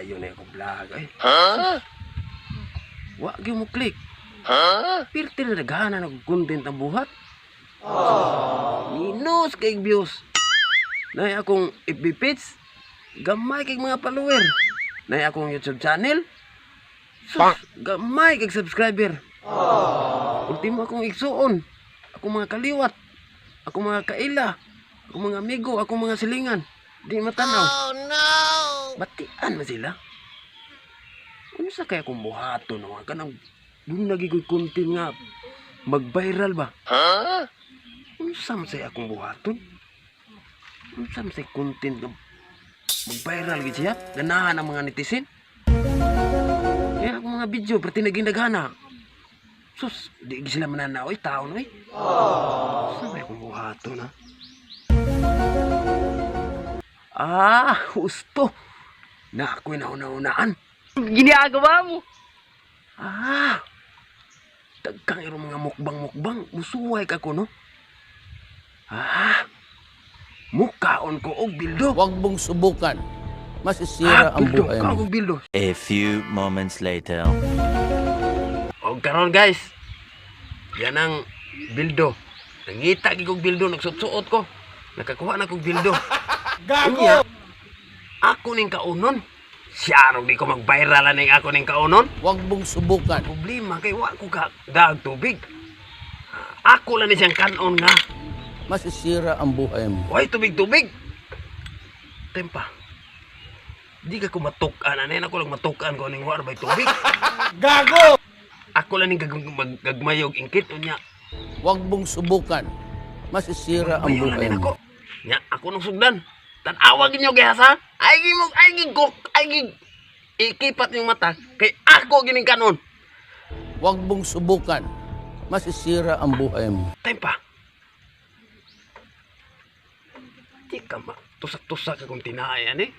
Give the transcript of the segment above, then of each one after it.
Maayo na akong vlog ay. Huh? Wa gyud mo click. Huh? Pirti na nagana nag content ang buhat. Minus kay views. Nay akong FB page, gamay kay mga follower. Nay akong YouTube channel, sus, gamay kay subscriber. Ultimo akong igsuon, akong mga kaliwat, akong mga kaila, akong mga amigo, akong mga silingan. Di matanaw. Oh no! Batian man sila. Unsa kaya kung buhaton no? Kanang dun lagi ko'y content nga mag-viral ba? Huh? Unsa man say akong buhaton? Unsa man say content nga mag-viral gid siya? Ganahan ang mga netizen? Kaya akong mga video, perti naging daghana. Sus, di gid sila mananaw, oy, tao no, oy. Unsa may akong buhaton ha? Ah, husto. Na ako'y nauna-unaan. Ginagawa mo. Ah! Dagkang iro mga mukbang-mukbang. Musuway ka ko, no? Ah! Mukaon ko og bildo. Huwag mong subukan. Masisira Ah, ang bildo. buhay Kaon mo. kog bildo. A few moments later. Og karon guys. Yan ang bildo. Nangita gid kog bildo, nagsuot-suot ko. Nakakuha na kog bildo. Gago! Ako ning kaunon. Siya di ko mag-viral aning ako ning kaunon. Huwag mong subukan. Problema kay wa ko ka daag tubig. Ako lang ni siyang kanon nga. Masisira ang buhay mo. Way tubig-tubig. Tempa. Di ka kumatuk-an. Ano ako lang matukan ko aning war bay tubig. Gago! Ako lang ning gagmayog ingkit unya. Huwag mong subukan. Masisira ang Mayo lang buhay din ako. mo. Nya ako nung sugdan. Tan-awag ninyo gihasa. Ay gi mo ay gi gok ay gi ikipat yung mata kay ako gining kanon. Huwag mong subukan. Masisira ang buhay mo. Tempa. Di ka ma tusak-tusak akong tinaay ani.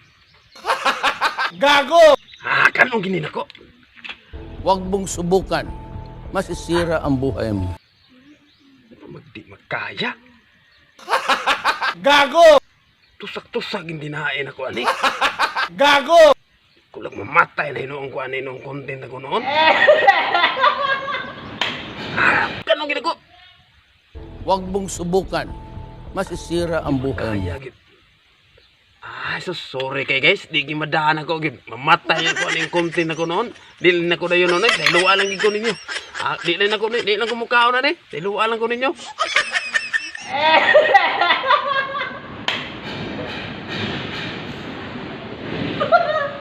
Gago! Ah, kanon ginin ako. Huwag mong subukan. Masisira ang buhay mo. Magdi magkaya. Gago! Tusak-tusak hindi nain ako ani. Gago! Kulang mamatay na hinuong ko ani noong content ako noon. Ah, ganun gina ko. Huwag mong subukan. Masisira ang buhay mo. Kaya gid. Ah, so sorry kay guys, di gimadaan ako gid. Mamatay ako aning content ako noon. Di lang ako dayon noon, eh. Dahil lang gid ko ninyo. Ah, di lang ako di lang ko mukhaon ani. Dahil lang ko ninyo.